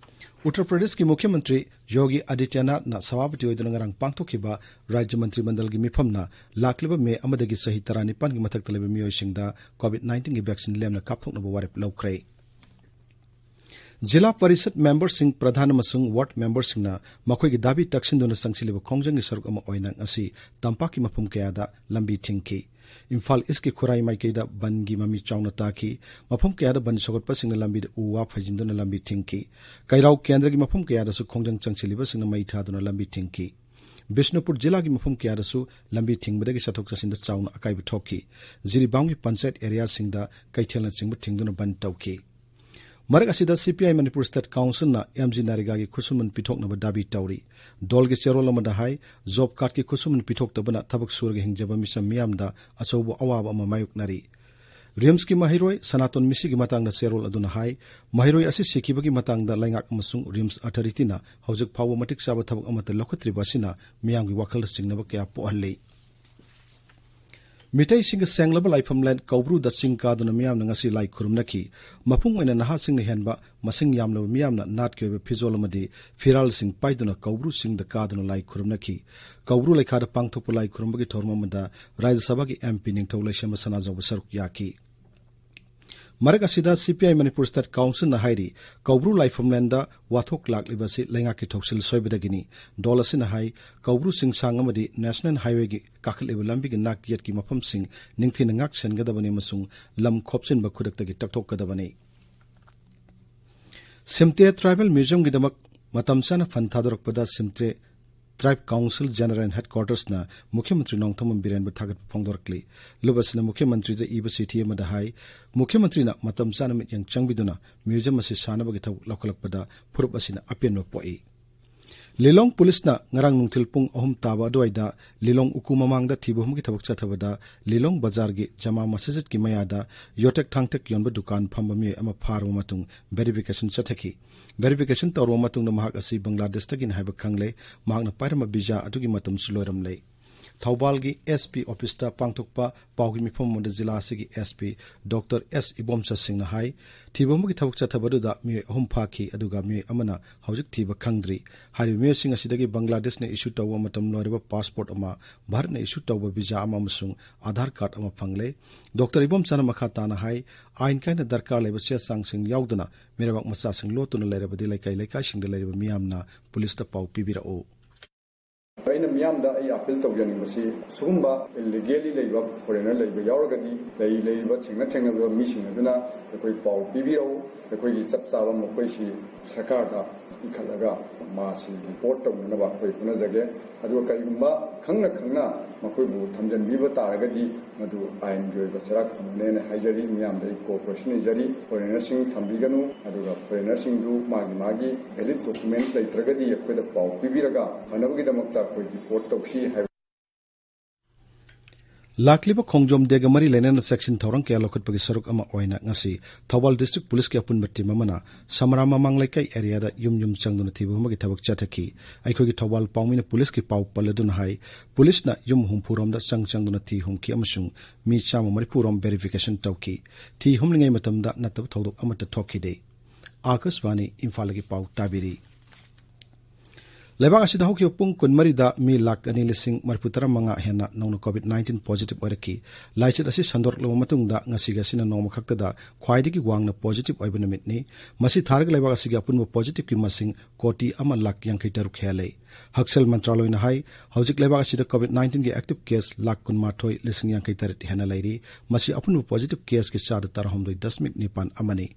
ꯎꯠꯇꯔ ꯄ꯭ꯔꯗꯦꯁꯀꯤ ꯃꯨꯈ꯭ꯌ ꯃꯟꯇ꯭ꯔꯤ ꯌꯣꯒꯤ ꯑꯥꯗꯤꯇ꯭ꯌꯅꯥꯊꯅ ꯁꯚꯥꯄꯇꯤ ꯑꯣꯏꯗꯨꯅ ꯉꯔꯥꯡ ꯄꯥꯡꯊꯣꯛꯈꯤꯕ ꯔꯥꯖ꯭ꯌ ꯃꯟꯇ꯭ꯔꯤ ꯃꯟꯗꯜꯒꯤ ꯃꯤꯐꯝꯅ ꯂꯥꯛꯂꯤꯕ ꯃꯦ ꯑꯃꯗꯒꯤ ꯆꯍꯤ ꯇꯔꯥꯅꯤꯄꯥꯟꯒꯤ ꯃꯊꯛꯇ ꯂꯩꯕ ꯃꯤꯑꯣꯏꯁꯤꯡꯗ ꯀꯣꯚꯤꯗ ꯅꯥꯏꯟꯇꯤꯟꯒꯤ ꯚꯦꯛꯁꯤꯟ ꯂꯦꯝꯅ ꯀꯥꯞꯊꯣꯛꯅꯕ ꯋꯥꯔꯦꯞ ꯂꯧꯈ꯭ꯔꯦ꯫ ꯖꯤꯂꯥ ꯄꯔꯤꯁꯠ ꯃꯦꯝꯕꯔꯁꯤꯡ, ꯄ꯭ꯔꯙꯥꯟ ꯑꯃꯁꯨꯡ ꯋꯥꯔꯗ ꯃꯦꯝꯕꯔꯁꯤꯡꯅ ꯃꯈꯣꯏꯒꯤ ꯗꯥꯕꯤ ꯇꯛꯁꯤꯟꯗꯨꯅ ꯆꯪꯁꯤꯜꯂꯤꯕ ꯈꯣꯡꯖꯪꯒꯤ ꯁꯔꯨꯛ ꯑꯃ ꯑꯣꯏꯅ ꯉꯁꯤ ꯇꯝꯄꯥꯛꯀꯤ ꯃꯐꯝ ꯀꯌꯥꯗ ꯂꯝꯕꯤ ꯊꯤꯡꯈꯤ꯫ ꯏꯝꯐꯥꯜ ꯏꯁꯀꯤ ꯈꯨꯔꯥꯏ ꯃꯥꯏꯀꯩꯗ ꯕꯟꯒꯤ ꯃꯃꯤ ꯆꯥꯎꯅ ꯇꯥꯈꯤ꯫ ꯃꯐꯝ ꯀꯌꯥꯗ ꯕꯟ ꯁꯧꯒꯠꯄꯁꯤꯡꯅ ꯂꯝꯕꯤꯗ ꯎ ꯋꯥ ꯐꯩꯖꯤꯟꯗꯨꯅ ꯂꯝꯕꯤ ꯊꯤꯡꯈꯤ꯫ ꯀꯩꯔꯥꯎ ꯀꯦꯟꯗ꯭ꯔꯒꯤ ꯃꯐꯝ ꯀꯌꯥꯗꯁꯨ ꯈꯣꯡꯖꯪ ꯆꯪꯁꯤꯜꯂꯤꯕꯁꯤꯡꯅ ꯃꯩ ꯊꯥꯗꯨꯅ ꯂꯝꯕꯤ ꯊꯤꯡꯈꯤ꯫ ꯕꯤꯁꯅꯨꯄꯨꯔ ꯖꯤꯂꯥꯒꯤ ꯃꯐꯝ ꯀꯌꯥꯗꯁꯨ ꯂꯝꯕꯤ ꯊꯤꯡꯕꯗꯒꯤ ꯆꯠꯊꯣꯛ ꯆꯠꯁꯤꯟꯗ ꯆꯥꯎꯅ ꯑꯀꯥꯏꯕ ꯊꯣꯛꯈꯤ꯫ ꯖꯤꯔꯤꯕꯥꯝꯒꯤ ꯄꯟꯆꯥꯌꯠ ꯑꯦꯔꯤꯌꯥꯁꯤꯡꯗ ꯀꯩꯊꯦꯜꯅꯆꯤꯡꯕ ꯊꯤꯡꯗꯨꯅ ꯕꯟ ꯇꯧꯈꯤ꯫ ꯃꯔꯛ ꯑꯁꯤꯗ, ꯁꯤꯄꯤꯑꯥꯏ ꯃꯅꯤꯄꯨꯔ ꯁ꯭ꯇꯦꯠ ꯀꯥꯎꯟꯁꯤꯜꯅ ꯑꯦꯝꯖꯤ ꯅꯔꯦꯒꯥꯒꯤ ꯈꯨꯠꯁꯨꯃꯟ ꯄꯤꯊꯣꯛꯅꯕ ꯗꯥꯕꯤ ꯇꯧꯔꯤ꯫ ꯗꯣꯜꯒꯤ ꯆꯦꯔꯣꯜ ꯑꯃꯗ ꯍꯥꯏ, ꯖꯣꯕ ꯀꯥꯔꯗꯀꯤ ꯈꯨꯠꯁꯨꯃꯟ ꯄꯤꯊꯣꯛꯇꯕꯅ ꯊꯕꯛ ꯁꯨꯔꯒ ꯍꯤꯡꯖꯕ ꯃꯤꯆꯝ ꯃꯤꯌꯥꯝꯗ ꯑꯆꯧꯕ ꯑꯋꯥꯕ ꯑꯃ ꯃꯥꯌꯣꯛꯅꯔꯤ꯫ ꯔꯤꯝꯁꯀꯤ ꯃꯍꯩꯔꯣꯏ ꯁꯅꯥꯇꯣꯟ ꯃꯤꯁꯤꯒꯤ ꯃꯇꯥꯡꯗ ꯆꯦꯔꯣꯜ ꯑꯗꯨꯅ ꯍꯥꯏ, ꯃꯍꯩꯔꯣꯏ ꯑꯁꯤ ꯁꯤꯈꯤꯕꯒꯤ ꯃꯇꯥꯡꯗ ꯂꯩꯉꯥꯛ ꯑꯃꯁꯨꯡ ꯔꯤꯝꯁ ꯑꯊꯣꯔꯤꯇꯤꯅ ꯍꯧꯖꯤꯛ ꯐꯥꯎꯕ ꯃꯇꯤꯛ ꯆꯥꯕ ꯊꯕꯛ ꯑꯃꯠꯇ ꯂꯧꯈꯠꯇ꯭ꯔꯤꯕ ꯑꯁꯤꯅ ꯃꯤꯌꯥꯝꯒꯤ ꯋꯥꯈꯜꯗ ꯆꯤꯡꯅꯕ ꯀꯌꯥ ꯄꯣꯛꯍꯜꯂꯤ꯫ ꯃꯤꯇꯩꯁꯤꯡꯒꯤ ꯁꯦꯡꯂꯕ ꯂꯥꯏꯐꯝꯂꯦꯟ ꯀꯧꯕ꯭ꯔꯨꯗ ꯆꯤꯡ ꯀꯥꯗꯨꯅ ꯃꯤꯌꯥꯝꯅ ꯉꯁꯤ ꯂꯥꯏ ꯈꯨꯔꯨꯝꯅꯈꯤ꯫ ꯃꯄꯨꯡ ꯑꯣꯏꯅ ꯅꯍꯥꯁꯤꯡꯅ ꯍꯦꯟꯕ ꯃꯁꯤꯡ ꯌꯥꯝꯂꯕ ꯃꯤꯌꯥꯝꯅ ꯅꯥꯠꯀꯤ ꯑꯣꯏꯕ ꯐꯤꯖꯣꯜ ꯑꯃꯗꯤ ꯐꯤꯔꯥꯜꯁꯤꯡ ꯄꯥꯏꯗꯨꯅ ꯀꯧꯕ꯭ꯔꯨ ꯆꯤꯡꯗ ꯀꯥꯗꯨꯅ ꯂꯥꯏ ꯈꯨꯔꯨꯝꯅꯈꯤ꯫ ꯀꯧꯕ꯭ꯔꯨ ꯂꯩꯈꯥꯗ ꯄꯥꯡꯊꯣꯛꯄ ꯂꯥꯏ ꯈꯨꯔꯨꯝꯕꯒꯤ ꯊꯧꯔꯝ ꯑꯃꯗ ꯔꯥꯖ꯭ꯌ ꯁꯚꯥꯒꯤ ꯑꯦꯝ ꯄꯤ ꯅꯤꯡꯊꯧ ꯂꯩꯁꯦꯝꯕ ꯁꯅꯥꯖꯥꯎꯕ ꯁꯔꯨꯛ ꯌꯥꯈꯤ꯫ ꯃꯔꯛ ꯑꯁꯤꯗ, ꯁꯤꯄꯤꯑꯥꯏ ꯃꯅꯤꯄꯨꯔ ꯁ꯭ꯇꯦꯠ ꯀꯥꯎꯟꯁꯤꯜꯅ ꯍꯥꯏꯔꯤ, ꯀꯧꯕ꯭ꯔꯨ ꯂꯥꯏꯐꯝꯂꯦꯟꯗ ꯋꯥꯊꯣꯛ ꯂꯥꯛꯂꯤꯕ ꯑꯁꯤ ꯂꯩꯉꯥꯛꯀꯤ ꯊꯧꯁꯤꯜ ꯁꯣꯏꯕꯗꯒꯤꯅꯤ꯫ ꯗꯣꯜ ꯑꯁꯤꯅ ꯍꯥꯏ, ꯀꯧꯕ꯭ꯔꯨ ꯆꯤꯡꯁꯥꯡ ꯑꯃꯗꯤ ꯅꯦꯁꯅꯦꯜ ꯍꯥꯏꯋꯦꯒꯤ ꯀꯥꯈꯠꯂꯤꯕ ꯂꯝꯕꯤꯒꯤ ꯅꯥꯛ ꯌꯦꯠꯀꯤ ꯃꯐꯝꯁꯤꯡ ꯅꯤꯡꯊꯤꯅ ꯉꯥꯛ ꯁꯦꯟꯒꯗꯕꯅꯤ ꯑꯃꯁꯨꯡ ꯂꯝ ꯈꯣꯞꯆꯤꯟꯕ ꯈꯨꯗꯛꯇꯒꯤ ꯇꯛꯊꯣꯛꯀꯗꯕꯅꯤ꯫ ꯁꯤꯝꯇꯦ ꯇ꯭ꯔꯥꯏꯕꯦꯜ ꯃ꯭ꯌꯨꯖꯤꯌꯝꯒꯤꯗꯃꯛ ꯃꯇꯝ ꯆꯥꯅ ꯐꯟ ꯊꯥꯗꯣꯔꯛꯄꯗ ꯁꯤꯝꯇꯦ Tribe Council General Headquarters ꯅ ꯃꯨꯈ꯭ꯌ ꯃꯟꯇ꯭ꯔꯤ ꯅꯣꯡꯊꯣꯝꯕꯝ ꯕꯤꯔꯦꯟꯕꯨ ꯊꯥꯒꯠꯄ ꯐꯣꯡꯗꯣꯔꯛꯂꯤ꯫ ꯂꯨꯕꯁꯤꯅ ꯃꯨꯈ꯭ꯌ ꯃꯟꯇ꯭ꯔꯤꯗ ꯏꯕ ꯆꯤꯊꯤ ꯑꯃꯗ ꯍꯥꯏ, ꯃꯨꯈ꯭ꯌ ꯃꯟꯇ꯭ꯔꯤꯅ ꯃꯇꯝ ꯆꯥꯅ ꯃꯤꯠꯌꯦꯡ ꯆꯪꯕꯤꯗꯨꯅ ꯃ꯭ꯌꯨꯖꯤꯌꯝ ꯑꯁꯤ ꯁꯥꯅꯕꯒꯤ ꯊꯕꯛ ꯂꯧꯈꯠꯂꯛꯄꯗ ꯐꯨꯔꯨꯞ ꯑꯁꯤꯅ ꯑꯄꯦꯟꯕ ꯄꯣꯛꯏ꯫ ꯂꯤꯂꯣꯡ ꯄꯨꯂꯤꯁꯅ ꯉꯔꯥꯡ ꯅꯨꯡꯊꯤꯜ ꯄꯨꯡ ꯑꯍꯨꯝ ꯇꯥꯕ ꯑꯗꯨꯋꯥꯏꯗ ꯂꯤꯂꯣꯡ ꯎꯀꯨ ꯃꯃꯥꯡꯗ ꯊꯤꯕ ꯍꯨꯝꯕꯒꯤ ꯊꯕꯛ ꯆꯠꯊꯕꯗ ꯂꯤꯂꯣꯡ ꯕꯖꯥꯔꯒꯤ ꯖꯃꯥ ꯃꯁꯖꯤꯗꯀꯤ ꯃꯌꯥꯗ ꯌꯣꯇꯦꯛ ꯊꯥꯡꯇꯦꯛ ꯌꯣꯟꯕ ꯗꯨꯀꯥꯟ ꯐꯝꯕ ꯃꯤꯑꯣꯏ ꯑꯃ ꯐꯥꯔꯕ ꯃꯇꯨꯡ verification ꯆꯠꯊꯈꯤ꯫ Verification ꯇꯧꯔꯕ ꯃꯇꯨꯡꯗ ꯃꯍꯥꯛ ꯑꯁꯤ ꯕꯪꯒ꯭ꯂꯥꯗꯦꯁꯇꯒꯤꯅꯤ ꯍꯥꯏꯕ ꯈꯪꯂꯦ꯫ ꯃꯍꯥꯛꯅ ꯄꯥꯏꯔꯝꯕ ꯚꯤꯖꯥ ꯑꯗꯨꯒꯤ ꯃꯇꯝꯁꯨ ꯂꯣꯏꯔꯝꯂꯦ꯫ ꯊꯧꯕꯥꯜꯒꯤ S P office ꯇ ꯄꯥꯡꯊꯣꯛꯄ ꯄꯥꯎꯒꯤ ꯃꯤꯐꯝ ꯑꯃꯗ ꯖꯤꯂꯥ ꯑꯁꯤꯒꯤ S P Doctor S Ibomcha ꯁꯤꯡꯅ ꯍꯥꯏ, ꯊꯤꯕ ꯍꯨꯝꯕꯒꯤ ꯊꯕꯛ ꯆꯠꯊꯕ ꯑꯗꯨꯗ ꯃꯤꯑꯣꯏ ꯑꯍꯨꯝ ꯐꯥꯈꯤ, ꯑꯗꯨꯒ ꯃꯤꯑꯣꯏ ꯑꯃꯅ ꯍꯧꯖꯤꯛ ꯊꯤꯕ ꯈꯪꯗ꯭ꯔꯤ꯫ ꯍꯥꯏꯔꯤꯕ ꯃꯤꯑꯣꯏꯁꯤꯡ ꯑꯁꯤꯗꯒꯤ ꯕꯪꯒ꯭ꯂꯥꯗꯦꯁꯅ issue ꯇꯧꯕ ꯃꯇꯝ ꯂꯣꯏꯔꯕ passport ꯑꯃ, ꯚꯥꯔꯠꯅ issue ꯇꯧꯕ ꯚꯤꯖꯥ ꯑꯃ ꯑꯃꯁꯨꯡ ꯑꯙꯥꯔ ꯀꯥꯔꯗ ꯑꯃ ꯐꯪꯂꯦ꯫ ꯗꯣꯛꯇꯔ ꯏꯕꯣꯝꯆꯥꯅ ꯃꯈꯥ ꯇꯥꯅ ꯍꯥꯏ, ꯑꯥꯏꯟ ꯀꯥꯏꯅ ꯗꯔꯀꯥꯔ ꯂꯩꯕ ꯆꯦ ꯆꯥꯡꯁꯤꯡ ꯌꯥꯎꯗꯅ ꯃꯤꯔꯩꯕꯥꯛ ꯃꯆꯥꯁꯤꯡ ꯂꯣꯠꯇꯨꯅ ꯂꯩꯔꯕꯗꯤ ꯂꯩꯀꯥꯏ ꯂꯩꯀꯥꯏꯁꯤꯡꯗ ꯂꯩꯔꯤꯕ ꯃꯤꯌꯥꯝꯅ ꯄꯨꯂꯤꯁꯇ ꯄꯥꯎ ꯄꯤꯕꯤꯔꯛꯎ꯫ ꯑꯩꯅ ꯃꯤꯌꯥꯝꯗ ꯑꯩ appeal ꯇꯧꯖꯅꯤꯡꯕꯁꯤ, ꯁꯤꯒꯨꯝꯕ illegally ꯂꯩꯕ foreigner ꯂꯩꯕ ꯌꯥꯎꯔꯒꯗꯤ, ꯂꯩ ꯂꯩꯔꯤꯕ ꯊꯦꯡꯅ ꯊꯦꯡꯅꯕ ꯃꯤꯁꯤꯡ ꯑꯗꯨꯅ ꯑꯩꯈꯣꯏ ꯄꯥꯎ ꯄꯤꯕꯤꯔꯛꯎ꯫ ꯑꯩꯈꯣꯏꯒꯤ ꯆꯞ ꯆꯥꯕ ꯃꯈꯣꯏꯁꯤ ꯁꯔꯀꯥꯔꯗ ꯏꯈꯠꯂꯒ ꯃꯥꯁꯤ report ꯇꯧꯅꯅꯕ ꯑꯩꯈꯣꯏ ꯍꯣꯠꯅꯖꯒꯦ꯫ ꯑꯗꯨꯒ ꯀꯔꯤꯒꯨꯝꯕ ꯈꯪꯅ ꯈꯪꯅ ꯃꯈꯣꯏꯕꯨ ꯊꯝꯖꯤꯟꯕꯤꯕ ꯇꯥꯔꯒꯗꯤ, ꯃꯗꯨ ꯑꯥꯏꯟꯒꯤ ꯑꯣꯏꯕ ꯆꯩꯔꯥꯛ ꯐꯪꯒꯅꯦꯅ ꯍꯥꯏꯖꯔꯤ꯫ ꯃꯤꯌꯥꯝꯗ ꯑꯩ cooperation ꯅꯤꯖꯔꯤ꯫ Foreignerꯁꯤꯡ ꯊꯝꯕꯤꯒꯅꯨ, ꯑꯗꯨꯒ foreignerꯁꯤꯡꯗꯨ ꯃꯥꯒꯤ ꯃꯥꯒꯤ valid documents ꯂꯩꯇ꯭ꯔꯒꯗꯤ ꯑꯩꯈꯣꯏꯗ ꯄꯥꯎ ꯄꯤꯕꯤꯔꯒ ꯐꯅꯕꯒꯤꯗꯃꯛꯇ ꯑꯩꯈꯣꯏ deport ꯇꯧꯁꯤ ꯍꯥꯏꯕ꯫ ꯂꯥꯛꯂꯤꯕ ꯈꯣꯡꯖꯣꯝ ꯗꯦꯒ ꯃꯔꯤ ꯂꯩꯅꯅ ꯆꯦꯛꯁꯤꯟ ꯊꯧꯔꯥꯡ ꯀꯌꯥ ꯂꯧꯈꯠꯄꯒꯤ ꯁꯔꯨꯛ ꯑꯃ ꯑꯣꯏꯅ ꯉꯁꯤ ꯊꯧꯕꯥꯜ district ꯄꯨꯂꯤꯁꯀꯤ ꯑꯄꯨꯟꯕ team ꯑꯃꯅ ꯁꯃꯔꯥ ꯃꯃꯥꯡ ꯂꯩꯀꯥꯏ areaꯗ ꯌꯨꯝ ꯌꯨꯝ ꯆꯪꯗꯨꯅ ꯊꯤꯕ ꯍꯨꯝꯕꯒꯤ ꯊꯕꯛ ꯆꯠꯊꯈꯤ꯫ ꯑꯩꯈꯣꯏꯒꯤ ꯊꯧꯕꯥꯜ ꯄꯥꯎꯃꯤꯅ ꯄꯨꯂꯤꯁꯀꯤ ꯄꯥꯎ ꯄꯜꯂꯗꯨꯅ ꯍꯥꯏ, ꯄꯨꯂꯤꯁꯅ ꯌꯨꯝ ꯍꯨꯝꯐꯨ ꯔꯣꯝꯗ ꯆꯪ ꯆꯪꯗꯨꯅ ꯊꯤ ꯍꯨꯝꯈꯤ ꯑꯃꯁꯨꯡ ꯃꯤ ꯆꯥꯝꯃ ꯃꯔꯤꯐꯨ ꯔꯣꯝ verification ꯇꯧꯈꯤ꯫ ꯊꯤ ꯍꯨꯝꯂꯤꯉꯩ ꯃꯇꯝꯗ ꯅꯠꯇꯕ ꯊꯧꯗꯣꯛ ꯑꯃꯠꯇ ꯊꯣꯛꯈꯤꯗꯦ꯫ ꯑꯥꯀꯥꯁꯕꯥꯅꯤ ꯏꯝꯐꯥꯜꯗꯒꯤ ꯄꯥꯎ ꯇꯥꯕꯤꯔꯤ꯫ ꯂꯩꯕꯥꯛ ꯑꯁꯤꯗ ꯍꯧꯈꯤꯕ ꯄꯨꯡ ꯀꯨꯟꯃꯔꯤꯗ ꯃꯤ ꯂꯥꯈ ꯑꯅꯤ ꯂꯤꯁꯤꯡ ꯃꯔꯤꯐꯨ ꯇꯔꯥ ꯃꯉꯥ ꯍꯦꯟꯅ ꯅꯧꯅ COVID nineteen positive ꯑꯣꯏꯔꯛꯈꯤ꯫ ꯂꯥꯏꯆꯠ ꯑꯁꯤ ꯁꯟꯗꯣꯔꯛꯂꯕ ꯃꯇꯨꯡꯗ ꯉꯁꯤꯒ ꯑꯁꯤꯅ ꯅꯣꯡꯃ ꯈꯛꯇꯗ ꯈ꯭ꯋꯥꯏꯗꯒꯤ ꯋꯥꯡꯅ positive ꯑꯣꯏꯕ ꯅꯨꯃꯤꯠꯅꯤ꯫ ꯃꯁꯤ ꯊꯥꯔꯒ ꯂꯩꯕꯥꯛ ꯑꯁꯤꯒꯤ ꯑꯄꯨꯟꯕ positiveꯀꯤ ꯃꯁꯤꯡ ꯀꯣꯇꯤ ꯑꯃ ꯂꯥꯈ ꯌꯥꯡꯈꯩ ꯇꯔꯨꯛ ꯍꯦꯜꯂꯦ꯫ ꯍꯛꯁꯦꯜ ꯃꯟꯇ꯭ꯔꯥꯂꯣꯏꯅ ꯍꯥꯏ, ꯍꯧꯖꯤꯛ ꯂꯩꯕꯥꯛ ꯑꯁꯤꯗ COVID nineteenꯒꯤ active case ꯂꯥꯈ ꯀꯨꯟꯃꯥꯊꯣꯏ ꯂꯤꯁꯤꯡ ꯌꯥꯡꯈꯩ ꯇꯔꯦꯠ ꯍꯦꯟꯅ ꯂꯩꯔꯤ꯫ ꯃꯁꯤ ꯑꯄꯨꯟꯕ positive caseꯀꯤ ꯆꯥꯗ ꯇꯔꯥꯍꯨꯝꯗꯣꯏ ꯗꯁꯃꯤꯛ ꯅꯤꯄꯥꯟ ꯑꯃꯅꯤ꯫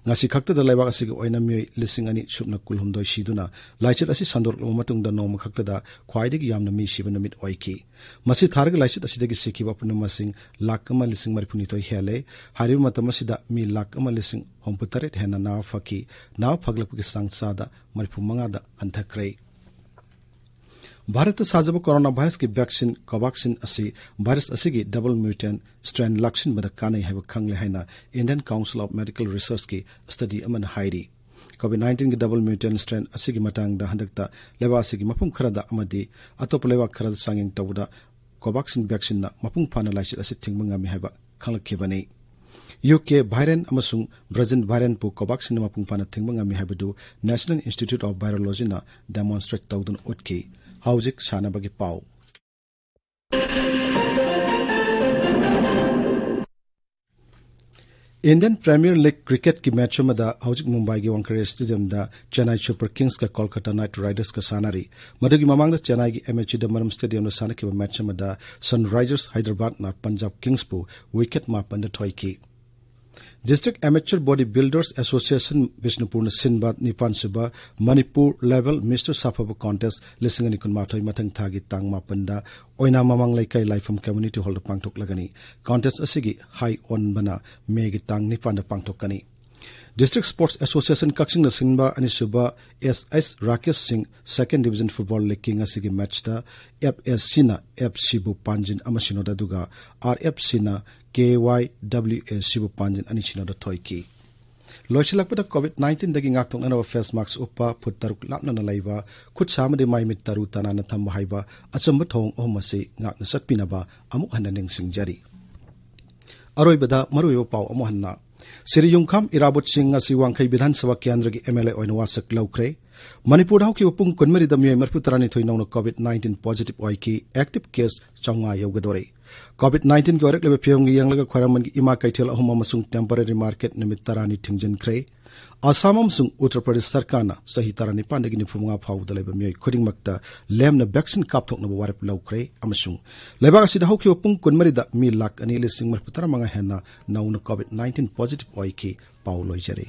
ꯉꯁꯤ ꯈꯛꯇꯗ ꯂꯩꯕꯥꯛ ꯑꯁꯤꯒꯤ ꯑꯣꯏꯅ ꯃꯤꯑꯣꯏ ꯂꯤꯁꯤꯡ ꯑꯅꯤ ꯁꯨꯞꯅ ꯀꯨꯟꯍꯨꯝꯗꯣꯏ ꯁꯤꯗꯨꯅ ꯂꯥꯏꯆꯠ ꯑꯁꯤ ꯁꯟꯗꯣꯔꯛꯂꯕ ꯃꯇꯨꯡꯗ ꯅꯣꯡꯃ ꯈꯛꯇꯗ ꯈ꯭ꯋꯥꯏꯗꯒꯤ ꯌꯥꯝꯅ ꯃꯤ ꯁꯤꯕ ꯅꯨꯃꯤꯠ ꯑꯣꯏꯈꯤ꯫ ꯃꯁꯤ ꯊꯥꯔꯒ ꯂꯥꯏꯆꯠ ꯑꯁꯤꯗꯒꯤ ꯁꯤꯈꯤꯕ ꯑꯄꯨꯟꯕ ꯃꯁꯤꯡ ꯂꯥꯈ ꯑꯃ ꯂꯤꯁꯤꯡ ꯃꯔꯤꯐꯨꯅꯤꯊꯣꯏ ꯍꯦꯜꯂꯦ꯫ ꯍꯥꯏꯔꯤꯕ ꯃꯇꯝ ꯑꯁꯤꯗ ꯃꯤ ꯂꯥꯈ ꯑꯃ ꯂꯤꯁꯤꯡ ꯍꯨꯝꯐꯨꯇꯔꯦꯠ ꯍꯦꯟꯅ ꯅꯥꯕ ꯐꯈꯤ꯫ ꯅꯥꯕ ꯐꯒꯠꯂꯛꯄꯒꯤ ꯆꯥꯡ ꯆꯥꯗ ꯃꯔꯤꯐꯨ ꯃꯉꯥꯗ ꯍꯟꯊꯈ꯭ꯔꯦ꯫ ꯚꯥꯔꯠꯇ ꯁꯥꯖꯕ ꯀꯣꯔꯣꯅꯥ ꯚꯥꯏꯔꯁꯀꯤ ꯚꯦꯛꯁꯤꯟ ꯀꯣꯚꯥꯛꯁꯤꯟ ꯑꯁꯤ ꯚꯥꯏꯔꯁ ꯑꯁꯤꯒꯤ ꯗꯕꯜ ꯃ꯭ꯌꯨꯇꯦꯟ ꯁ꯭ꯇ꯭ꯔꯦꯟ ꯂꯥꯛꯁꯤꯟꯕꯗ ꯀꯥꯟꯅꯩ ꯍꯥꯏꯕ ꯈꯪꯂꯦ ꯍꯥꯏꯅ Indian Council of Medical Researchꯀꯤ ꯁ꯭ꯇꯗꯤ ꯑꯃꯅ ꯍꯥꯏꯔꯤ꯫ ꯀꯣꯚꯤꯗ ꯅꯥꯏꯟꯇꯤꯟꯒꯤ ꯗꯕꯜ ꯃ꯭ꯌꯨꯇꯦꯟ ꯁ꯭ꯇ꯭ꯔꯦꯟ ꯑꯁꯤꯒꯤ ꯃꯇꯥꯡꯗ ꯍꯟꯗꯛꯇ ꯂꯩꯕꯥꯛ ꯑꯁꯤꯒꯤ ꯃꯐꯝ ꯈꯔꯗ ꯑꯃꯗꯤ ꯑꯇꯣꯞꯄ ꯂꯩꯕꯥꯛ ꯈꯔꯗ ꯆꯥꯡꯌꯦꯡ ꯇꯧꯕꯗ ꯀꯣꯚꯥꯛꯁꯤꯟ ꯚꯦꯛꯁꯤꯟꯅ ꯃꯄꯨꯡ ꯐꯥꯅ ꯂꯥꯏꯆꯠ ꯑꯁꯤ ꯊꯤꯡꯕ ꯉꯝꯃꯤ ꯍꯥꯏꯕ ꯈꯪꯂꯛꯈꯤꯕꯅꯤ꯫ ꯌꯨ ꯀꯦ ꯚꯥꯏꯔꯦꯟ ꯑꯃꯁꯨꯡ ꯕ꯭ꯔꯥꯖꯤꯜ ꯚꯥꯏꯔꯦꯟꯕꯨ ꯀꯣꯚꯥꯛꯁꯤꯟꯅ ꯃꯄꯨꯡ ꯐꯥꯅ ꯊꯤꯡꯕ ꯉꯝꯃꯤ ꯍꯥꯏꯕꯗꯨ National Institute of Virologyꯅ demonstrate ꯇꯧꯗꯨꯅ ꯎꯠꯈꯤ꯫ ꯍꯧꯖꯤꯛ ꯁꯥꯟꯅꯕꯒꯤ ꯄꯥꯎ꯫ Indian Premier League cricketꯀꯤ ꯃꯦꯠꯆ ꯑꯃꯗ ꯍꯧꯖꯤꯛ ꯃꯨꯝꯕꯥꯏꯒꯤ ꯋꯥꯡꯈꯔꯦ ꯁ꯭ꯇꯦꯗꯤꯌꯝꯗ ꯆꯦꯟꯅꯥꯏ ꯁꯨꯄꯔ ꯀꯤꯡꯁꯀ ꯀꯣꯜꯀꯇꯥ ꯅꯥꯏꯠ ꯔꯥꯏꯗꯔꯁꯀ ꯁꯥꯟꯅꯔꯤ꯫ ꯃꯗꯨꯒꯤ ꯃꯃꯥꯡꯗ ꯆꯦꯟꯅꯥꯏꯒꯤ ꯑꯦꯝ ꯑꯦ ꯆꯤꯗꯝꯕꯔꯝ ꯁ꯭ꯇꯦꯗꯤꯌꯝꯗ ꯁꯥꯟꯅꯈꯤꯕ ꯃꯦꯠꯆ ꯑꯃꯗ ꯁꯟꯔꯥꯏꯖꯔꯁ ꯍꯥꯏꯗ꯭ꯔꯕꯥꯗꯅ ꯄꯟꯖꯥꯕ ꯀꯤꯡꯁꯄꯨ ꯋꯤꯀꯦꯠ ꯃꯥꯄꯟꯗ ꯊꯣꯏꯈꯤ꯫ District Amateur Body Builders Association ꯕꯤꯁꯅꯨꯄꯨꯔꯅ ꯁꯤꯟꯕ ꯅꯤꯄꯥꯟꯁꯨꯕ ꯃꯅꯤꯄꯨꯔ Level Mister ꯁꯥꯐꯕ Contest ꯂꯤꯁꯤꯡ ꯑꯅꯤ ꯀꯨꯟꯃꯥꯊꯣꯏ ꯃꯊꯪ ꯊꯥꯒꯤ ꯇꯥꯡ ꯃꯥꯄꯟꯗ ꯑꯣꯏꯅꯥꯝ ꯃꯃꯥꯡ ꯂꯩꯀꯥꯏ ꯂꯥꯏꯐꯝ community hallꯗ ꯄꯥꯡꯊꯣꯛꯂꯒꯅꯤ꯫ Contest ꯑꯁꯤꯒꯤ ꯍꯥꯏ ꯑꯣꯟꯕꯅ ꯃꯦꯒꯤ ꯇꯥꯡ ꯅꯤꯄꯥꯟꯗ ꯄꯥꯡꯊꯣꯛꯀꯅꯤ꯫ District Sports Association ꯀꯛꯆꯤꯡꯅ ꯁꯤꯟꯕ ꯑꯅꯤꯁꯨꯕ ꯑꯦꯁ ꯑꯦꯁ ꯔꯥꯀꯦꯁ ꯁꯤꯡ Second Division Football Leagueꯀꯤ ꯉꯁꯤꯒꯤ ꯃꯦꯠꯆꯇ ꯑꯦꯐ ꯑꯦꯁ ꯁꯤꯅ ꯑꯦꯐ ꯁꯤꯕꯨ ꯄꯥꯟꯖꯤꯟ ꯑꯃ ꯁꯤꯅꯣꯗ, ꯑꯗꯨꯒ ꯑꯥꯔ ꯑꯦꯐ ꯁꯤꯅ ꯀꯦ ꯋꯥꯏ ꯗꯕ꯭ꯂꯤꯎ ꯑꯦ ꯁꯤꯕꯨ ꯄꯥꯟꯖꯤꯟ ꯑꯅꯤ ꯁꯤꯅꯣꯗ ꯊꯣꯏꯈꯤ꯫ ꯂꯣꯏꯁꯤꯜꯂꯛꯄꯗ ꯀꯣꯚꯤꯗ ꯅꯥꯏꯟꯇꯤꯟꯗꯒꯤ ꯉꯥꯛꯊꯣꯛꯅꯅꯕ ꯐꯦꯁ ꯃꯥꯛꯁ ꯎꯞꯄ, ꯐꯨꯠ ꯇꯔꯨꯛ ꯂꯥꯞꯅꯅ ꯂꯩꯕ, ꯈꯨꯠ ꯁꯥ ꯑꯃꯗꯤ ꯃꯥꯏ ꯃꯤꯠ ꯇꯔꯨ ꯇꯅꯥꯟꯅ ꯊꯝꯕ ꯍꯥꯏꯕ ꯑꯆꯝꯕ ꯊꯧꯑꯣꯡ ꯑꯍꯨꯝ ꯑꯁꯤ ꯉꯥꯛꯅ ꯆꯠꯄꯤꯅꯕ ꯑꯃꯨꯛ ꯍꯟꯅ ꯅꯤꯡꯁꯤꯡꯖꯔꯤ꯫ ꯑꯔꯣꯏꯕꯗ ꯃꯔꯨꯑꯣꯏꯕ ꯄꯥꯎ ꯑꯃꯨꯛ ꯍꯟꯅ꯫ ꯁꯤꯔꯤ ꯌꯨꯝꯈꯥꯝ ꯏꯔꯥꯕꯣꯠ ꯁꯤꯡ ꯉꯁꯤ ꯋꯥꯡꯈꯩ ꯕꯤꯙꯥꯟ ꯁꯚꯥ ꯀꯦꯟꯗ꯭ꯔꯒꯤ ꯑꯦꯝ ꯑꯦꯜ ꯑꯦ ꯑꯣꯏꯅ ꯋꯥꯁꯛ ꯂꯧꯈ꯭ꯔꯦ꯫ ꯃꯅꯤꯄꯨꯔꯗ ꯍꯧꯈꯤꯕ ꯄꯨꯡ ꯀꯨꯟꯃꯔꯤꯗ ꯃꯤꯑꯣꯏ ꯃꯔꯤꯐꯨ ꯇꯔꯥꯅꯤꯊꯣꯏ ꯅꯧꯅ COVID nineteen positive ꯑꯣꯏꯈꯤ꯫ Active case ꯆꯥꯝꯃꯉꯥ ꯌꯧꯒꯗꯧꯔꯦ꯫ COVID nineteenꯒꯤ ꯑꯣꯏꯔꯛꯂꯤꯕ ꯐꯤꯕꯝꯒꯤ ꯌꯦꯡꯂꯒ ꯈ꯭ꯋꯥꯏꯔꯝꯕꯟꯒꯤ ꯏꯃꯥ ꯀꯩꯊꯦꯜ ꯑꯍꯨꯝ ꯑꯃꯁꯨꯡ temporary market ꯅꯨꯃꯤꯠ ꯇꯔꯥꯅꯤ ꯊꯤꯡꯖꯤꯟꯈ꯭ꯔꯦ꯫ ꯑꯁꯥꯝ ꯑꯃꯁꯨꯡ ꯎꯠꯇꯔ ꯄ꯭ꯔꯗꯦꯁ ꯁꯔꯀꯥꯔꯅ ꯆꯍꯤ ꯇꯔꯥꯅꯤꯄꯥꯟꯗꯒꯤ ꯅꯤꯐꯨꯃꯉꯥ ꯐꯥꯎꯕꯗ ꯂꯩꯕ ꯃꯤꯑꯣꯏ ꯈꯨꯗꯤꯡꯃꯛꯇ ꯂꯦꯝꯅ vaccine ꯀꯥꯞꯊꯣꯛꯅꯕ ꯋꯥꯔꯦꯞ ꯂꯧꯈ꯭ꯔꯦ ꯑꯃꯁꯨꯡ ꯂꯩꯕꯥꯛ ꯑꯁꯤꯗ ꯍꯧꯈꯤꯕ ꯄꯨꯡ ꯀꯨꯟꯃꯔꯤꯗ ꯃꯤ ꯂꯥꯈ ꯑꯅꯤ ꯂꯤꯁꯤꯡ ꯃꯔꯤꯐꯨ ꯇꯔꯥꯃꯉꯥ ꯍꯦꯟꯅ ꯅꯧꯅ COVID nineteen positive ꯑꯣꯏꯈꯤ꯫ ꯄꯥꯎ ꯂꯣꯏꯖꯔꯦ꯫